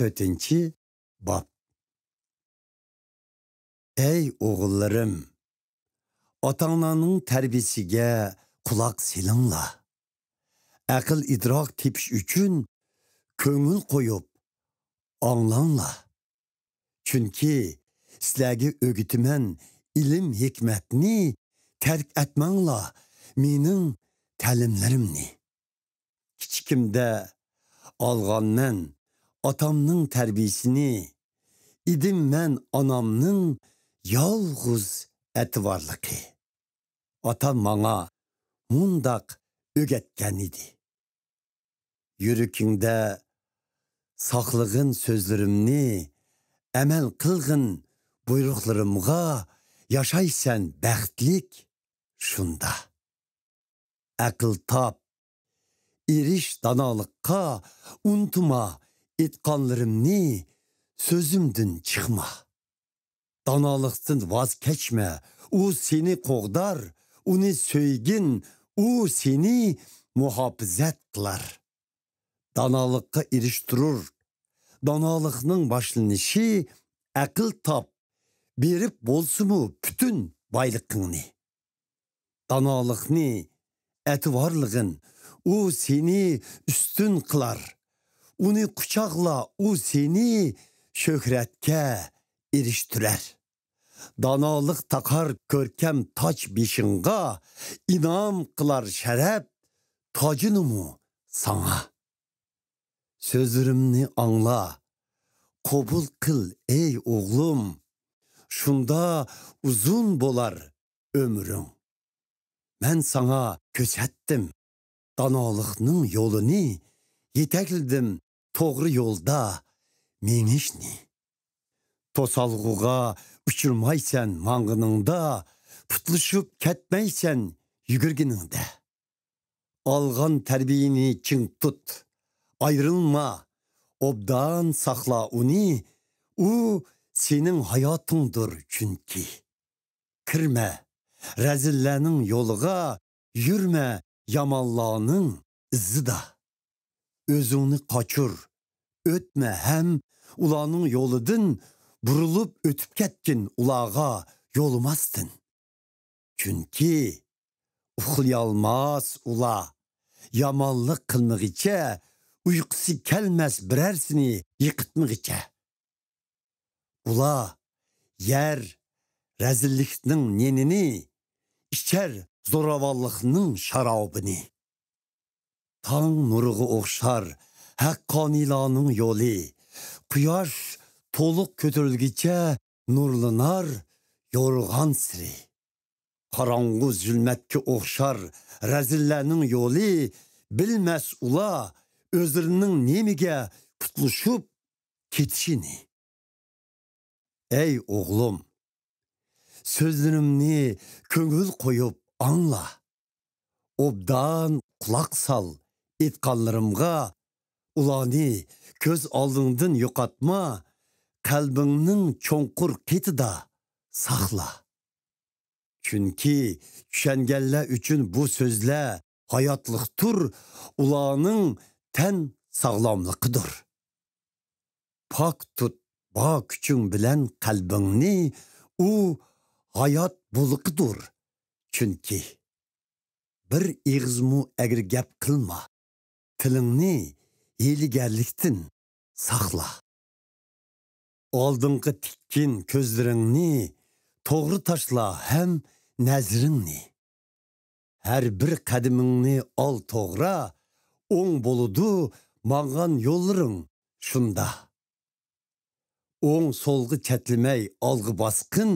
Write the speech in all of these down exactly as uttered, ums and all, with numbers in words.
تۆتىنچى باب. ئەي ئوغۇللىرىم، ئاتا-ئاناڭنىڭ تەربىيىسىگە قۇلاق سېلىڭلار. ئەقىل-ئىدراك تېپىش ئۈچۈن كۆڭۈل قويۇپ ئاڭلاڭلار. چۈنكى سىلەرگە ئۆگىتىمەن ئىلىم-ھېكمەتنى، تەرك ئەتمەڭلار مېنىڭ تەلىملىرىمنى. كىچىكىمدە ئالغانمەن ئاتامنىڭ تەربىيىسىنى، ئىدىم مەن ئانامنىڭ يالغۇز ئەتىۋارلىقى. ئاتام ماڭا مۇنداق ئۆگەتكەن ئىدى: يۈرىكىڭدە ساقلىغىن سۆزلىرىمنى، ئەمەل قىلغىن بۇيرۇقلىرىمغا، ياشايسەن بەختلىك شۇندا. ئەقىل تاپ، ئېرىش دانالىققا، ئۇنتۇما ئېيتقانلىرىمنى، سۆزۈمدىن چىقما. دانالىقتىن ۋاز كەچمە، ئۇ سېنى قوغدار، ئۇنى سۆيگىن، ئۇ سېنى مۇھاپىزەت قىلار. دانالىققا ئېرىشتۈرۈر. دانالىقنىڭ باشلىنىشى ئەقىل تاپ، بېرىپ بولسىمۇ پۈتۈن بايلىقىڭنى. دانالىقنى ئەتىۋارلىغىن، ئۇ سېنى ئۈستۈن قىلار. ئۇنى قۇچاقلا، ئۇ سېنى شۆھرەتكە ئېرىشتۈرەر. دانالىق تاقار كۆركەم تاج بېشىڭغا، ئىنئام قىلار شەرەپ تاجىنىمۇ ساڭا. سۆزلىرىمنى ئاڭلا، قوبۇل قىل، ئەي ئوغلۇم، شۇندا ئۇزۇن بولار ئۆمرۈڭ. مەن ساڭا كۆرسەتتىم دانالىقنىڭ يولىنى، يېتەكلىدىم توغرا يولدا مېڭىشنى. توسالغۇغا ئۇچرىمايسەن ماڭغىنىڭدا، پۇتلىشىپ كەتمەيسەن يۈگۈرگىنىڭدە. ئالغان تەربىيىنى چىڭ تۇت، ئايرىلما، ئوبدان ساقلا ئۇنى، ئۇ سېنىڭ ھاياتىڭدۇر چۈنكى. كىرمە رەزىللەرنىڭ يولىغا، يۈرمە يامانلارنىڭ ئىزىدا. ئۆزۈڭنى قاچۇر، ئۆتمە ھەم ئۇلارنىڭ يولىدىن، بۇرۇلۇپ ئۆتۈپ كەتكىن ئۇلارغا يولىماستىن. چۈنكى ئۇخلىيالماس ئۇلار، يامانلىق قىلمىغىچە، ئۇيقۇسى كەلمەس بىرەرسىنى يىقىتمىغىچە. ئۇلار يەر رەزىللىكنىڭ نېنىنى، ئىچەر زوراۋانلىقنىڭ شارابىنى. تاڭ نۇرىغا ئوخشار ھەققانىيلارنىڭ يولى، قۇياش تولۇق كۆتۈرۈلگىچە نۇرلىنار يورغان سىرى. قاراڭغۇ زۇلمەتكە ئوخشار رەزىللەرنىڭ يولى، بىلمەس ئۇلار ئۆزلىرىنىڭ نېمىگە پۇتلىشىپ كېتىشىنى. ئەي ئوغلۇم، سۆزلىرىمنى كۆڭۈل قويۇپ ئاڭلا. ئوبدان قۇلاق سال ئېيتقانلىرىمغا، ئۇلارنى كۆز ئالدىڭدىن يوقاتما، قەلبىڭنىڭ چوڭقۇر قېتىدا ساقلا. چۈنكى چۈشەنگەنلەر ئۈچۈن بۇ سۆزلەر ھاياتلىقتۇر، ئۇلارنىڭ تەن ساغلاملىقىدۇر. پاك تۇت بار كۈچۈڭ بىلەن قەلبىڭنى، ئۇ ھايات بۇلىقىدۇر چۈنكى. بىر ئېغىزمۇ ئەگرى گەپ قىلما، تىلىڭنى ھىيلىگەرلىكتىن ساقلا. ئالدىڭغا تىككىن كۆزلىرىڭنى، توغرا تاشلا ھەم نەزىرىڭنى. ھەر بىر قەدىمىڭنى ئال توغرا، ئوڭ بولىدۇ ماڭغان يوللىرىڭ شۇندا. ئوڭ سولغا چەتلىمەي ئالغا باسقىن،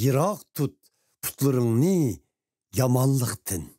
يىراق تۇت پۇتلىرىڭنى يامانلىقتىن.